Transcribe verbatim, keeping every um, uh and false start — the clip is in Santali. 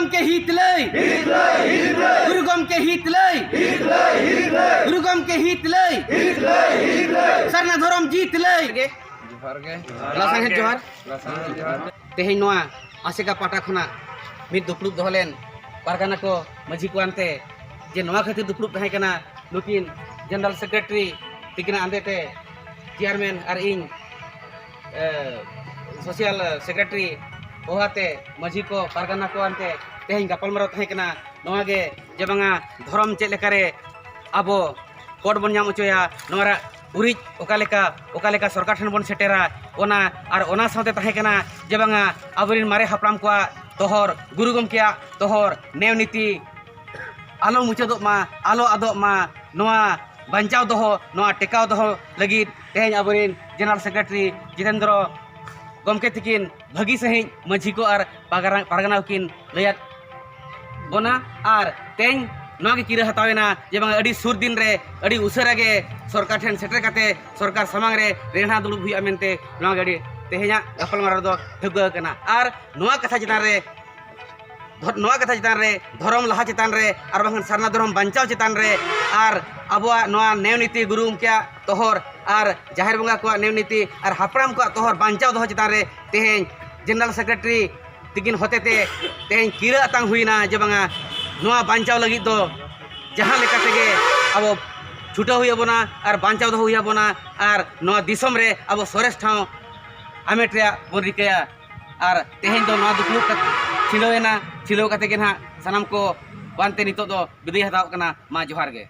ᱜᱚᱢᱠᱮ ᱦᱤᱛ ᱞᱟᱹᱭ, ᱜᱩᱨᱩ ᱜᱚᱢᱠᱮ ᱦᱤᱛ ᱞᱟᱹᱭ, ᱜᱩᱨᱩ ᱜᱚᱢᱠᱮ ᱦᱤᱛ ᱞᱟᱹᱭ, ᱥᱟᱨᱱᱟ ᱫᱷᱚᱨᱚᱢ ᱡᱤᱛ ᱞᱟᱹᱭ᱾ ᱜᱮ ᱡᱚᱦᱟᱨ ᱜᱮ᱾ ᱞᱟᱥᱟᱲᱦᱮᱫ ᱡᱚᱦᱟᱨ᱾ ᱞᱟᱥᱟᱲᱦᱮᱫ ᱡᱚᱦᱟᱨ᱾ ᱛᱮᱦᱮᱧ ᱱᱚᱣᱟ ᱟᱥᱮᱠᱟ ᱯᱟᱦᱴᱟ ᱠᱷᱚᱱᱟᱜ ᱢᱤᱫ ᱫᱩᱯᱲᱩᱵ ᱫᱚᱦᱚ ᱞᱮᱱ ᱯᱟᱨᱜᱟᱱᱟ ᱠᱚ, ᱢᱟᱹᱡᱷᱤ ᱠᱚ ᱟᱱᱛᱮ, ᱡᱮ ᱱᱚᱣᱟ ᱠᱷᱟᱹᱛᱤᱨ ᱫᱩᱯᱲᱩᱵ ᱛᱟᱦᱮᱸ ᱠᱟᱱᱟ, ᱱᱩᱠᱤᱱ ᱡᱮᱱᱟᱨᱮᱞ ᱥᱮᱠᱨᱮᱴᱟᱨᱤ ᱛᱤᱠᱤᱱᱟᱜ ᱟᱸᱫᱮ ᱛᱮ ᱪᱮᱭᱟᱨᱢᱮᱱ ᱟᱨ ᱤᱧ, ᱮ, ᱥᱳᱥᱟᱞ ᱥᱮᱠᱨᱮᱴᱟᱨᱤ ᱦᱚᱦᱚ ᱟᱛᱮ ᱢᱟᱹᱡᱷᱤ ᱠᱚ ᱯᱟᱨᱜᱟᱱᱟ ᱠᱚ ᱟᱱᱛᱮ ᱛᱮᱦᱮᱧ ᱜᱟᱯᱟᱞᱢᱟᱨᱟᱣ ᱛᱟᱦᱮᱸ ᱠᱟᱱᱟ ᱱᱚᱣᱟ ᱜᱮ, ᱡᱮ ᱵᱟᱝᱟ ᱫᱷᱚᱨᱚᱢ ᱪᱮᱫ ᱞᱮᱠᱟᱨᱮ ᱟᱵᱚ ᱠᱳᱰ ᱵᱚᱱ ᱧᱟᱢ ᱦᱚᱪᱚᱭᱟ, ᱱᱚᱣᱟ ᱨᱮᱭᱟᱜ ᱩᱨᱤᱡ ᱚᱠᱟ ᱞᱮᱠᱟ, ᱚᱠᱟ ᱞᱮᱠᱟ ᱥᱚᱨᱠᱟᱨ ᱴᱷᱮᱱ ᱵᱚᱱ ᱥᱮᱴᱮᱨᱟ, ᱚᱱᱟ ᱟᱨ ᱚᱱᱟ ᱥᱟᱶᱛᱮ ᱛᱟᱦᱮᱸ ᱠᱟᱱᱟ ᱡᱮ ᱵᱟᱝᱟ ᱟᱵᱚᱨᱮᱱ ᱢᱟᱨᱮ ᱦᱟᱯᱲᱟᱢ ᱠᱚᱣᱟᱜ ᱛᱚᱦᱚᱨ, ᱜᱩᱨᱩ ᱜᱚᱢᱠᱮᱭᱟᱜ ᱛᱚᱦᱚᱨ, ᱱᱮᱣ ᱱᱤᱛᱤ ᱟᱞᱚ ᱢᱩᱪᱟᱹᱫᱚᱜ ᱢᱟ, ᱟᱞᱚ ᱟᱫᱚᱜ ᱢᱟ, ᱱᱚᱣᱟ ᱵᱟᱧᱪᱟᱣ ᱫᱚᱦᱚ, ᱱᱚᱣᱟ ᱴᱮᱠᱟᱣ ᱫᱚᱦᱚ ᱞᱟᱹᱜᱤᱫ ᱛᱮᱦᱮᱧ ᱟᱵᱚᱨᱮᱱ ᱡᱮᱱᱟᱨᱮᱞ ᱥᱮᱠᱨᱮᱴᱟᱨᱤ ᱡᱤᱛᱮᱱᱫᱨᱚ ᱜᱚᱢᱠᱮ ᱛᱤᱠᱤᱱ ᱵᱷᱟᱹᱜᱤ ᱥᱟᱺᱦᱤᱡ ᱢᱟᱹᱡᱷᱤ ᱠᱚ ᱟᱨ ᱯᱟᱜᱟᱨᱟ-, ᱯᱟᱨᱜᱟᱱᱟ ᱠᱚᱠᱤᱱ ᱞᱟᱹᱭᱟᱫ ᱵᱚᱱᱟ᱾ ᱟᱨ ᱛᱮᱦᱮᱧ ᱱᱚᱣᱟ ᱜᱮ ᱠᱤᱨᱟᱹ ᱦᱟᱛᱟᱣ ᱮᱱᱟ ᱡᱮ ᱵᱟᱝ ᱟᱹᱰᱤ ᱥᱩᱨ ᱫᱤᱱ ᱨᱮ, ᱟᱹᱰᱤ ᱩᱥᱟᱹᱨᱟ ᱜᱮ ᱥᱚᱨᱠᱟᱨ ᱴᱷᱮᱱ ᱥᱮᱴᱮᱨ ᱠᱟᱛᱮ ᱥᱚᱨᱠᱟᱨ ᱥᱟᱢᱟᱝ ᱨᱮ ᱨᱮᱦᱲᱟ ᱫᱩᱲᱩᱵ ᱦᱩᱭᱩᱜᱼᱟ ᱢᱮᱱᱛᱮ ᱱᱚᱣᱟ ᱜᱮ ᱟᱹᱰᱤ ᱛᱮᱦᱮᱧᱟᱜ ᱜᱟᱯᱟᱞᱢᱟᱨᱟᱣ ᱫᱚ ᱴᱷᱟᱹᱣᱠᱟᱹ ᱟᱠᱟᱱᱟ᱾ ᱟᱨ ᱱᱚᱣᱟ ᱠᱟᱛᱷᱟ ᱪᱮᱛᱟᱱ ᱨᱮ ᱫᱷᱚ-, ᱱᱚᱣᱟ ᱠᱟᱛᱷᱟ ᱪᱮᱛᱟᱱ ᱨᱮ, ᱫᱷᱚᱨᱚᱢ ᱞᱟᱦᱟ ᱪᱮᱛᱟᱱ ᱨᱮ, ᱟᱨ ᱵᱟᱝᱠᱷᱟᱱ ᱥᱟᱨᱱᱟ ᱫᱷᱚᱨᱚᱢ ᱵᱟᱧᱪᱟᱣ ᱪᱮᱛᱟᱱ ᱨᱮ, ᱟᱨ ᱟᱵᱚᱣᱟᱜ ᱱᱚᱣᱟ ᱱᱮᱣ ᱱᱤᱛᱤ ᱜᱩᱨᱩ ᱜᱚᱢᱠᱮᱭᱟᱜ ᱛᱚᱦᱚᱨ ᱟᱨ ᱡᱟᱦᱮᱨ ᱵᱚᱸᱜᱟ ᱠᱚᱣᱟᱜ ᱱᱮᱣ ᱱᱤᱛᱤ ᱟᱨ ᱦᱟᱯᱲᱟᱢ ᱠᱚᱣᱟᱜ ᱛᱚᱦᱚᱨ ᱵᱟᱧᱪᱟᱣ ᱫᱚᱦᱚ ᱪᱮᱛᱟᱱ ᱨᱮ ᱛᱮᱦᱮᱧ ᱡᱮᱱᱟᱨᱮᱞ ᱥᱮᱠᱨᱮᱴᱟᱨᱤ ᱛᱤᱠᱤᱱ ᱦᱚᱛᱮᱛᱮ ᱛᱮᱦᱮᱧ ᱠᱤᱨᱟᱹ ᱟᱛᱟᱝ ᱦᱩᱭᱱᱟ ᱡᱮ ᱵᱟᱝᱟ ᱱᱚᱣᱟ ᱵᱟᱧᱪᱟᱣ ᱞᱟᱹᱜᱤᱫ ᱫᱚ ᱡᱟᱦᱟᱸ ᱞᱮᱠᱟ ᱛᱮᱜᱮ ᱟᱵᱚ ᱪᱷᱩᱴᱟᱹᱣ ᱦᱩᱭ ᱟᱵᱚᱱᱟ ᱟᱨ ᱵᱟᱧᱪᱟᱣ ᱫᱚᱦᱚ ᱦᱩᱭ ᱟᱵᱚᱱᱟ ᱟᱨ ᱱᱚᱣᱟ ᱫᱤᱥᱚᱢ ᱨᱮ ᱟᱵᱚ ᱥᱚᱨᱮᱥ ᱴᱷᱟᱶ ᱦᱟᱢᱮᱴ ᱨᱮᱭᱟᱜ ᱵᱚᱱ ᱨᱤᱠᱟᱹᱭᱟ᱾ ᱟᱨ ᱛᱮᱦᱮᱧ ᱫᱚ ᱱᱚᱣᱟ ᱫᱩᱯᱲᱩᱵ ᱠᱟᱛᱮ ᱪᱷᱤᱰᱟᱹᱣ ᱮᱱᱟ, ᱪᱷᱤᱰᱟᱹᱣ ᱠᱟᱛᱮ ᱜᱮ ᱱᱟᱦᱟᱜ ᱥᱟᱱᱟᱢ ᱠᱚ ᱟᱱᱛᱮ ᱱᱤᱛᱚᱜ ᱫᱚ ᱵᱤᱫᱟᱹᱭ ᱦᱟᱛᱟᱣ ᱠᱟᱱᱟ᱾ ᱢᱟ ᱡᱚᱦᱟᱨ ᱜᱮ᱾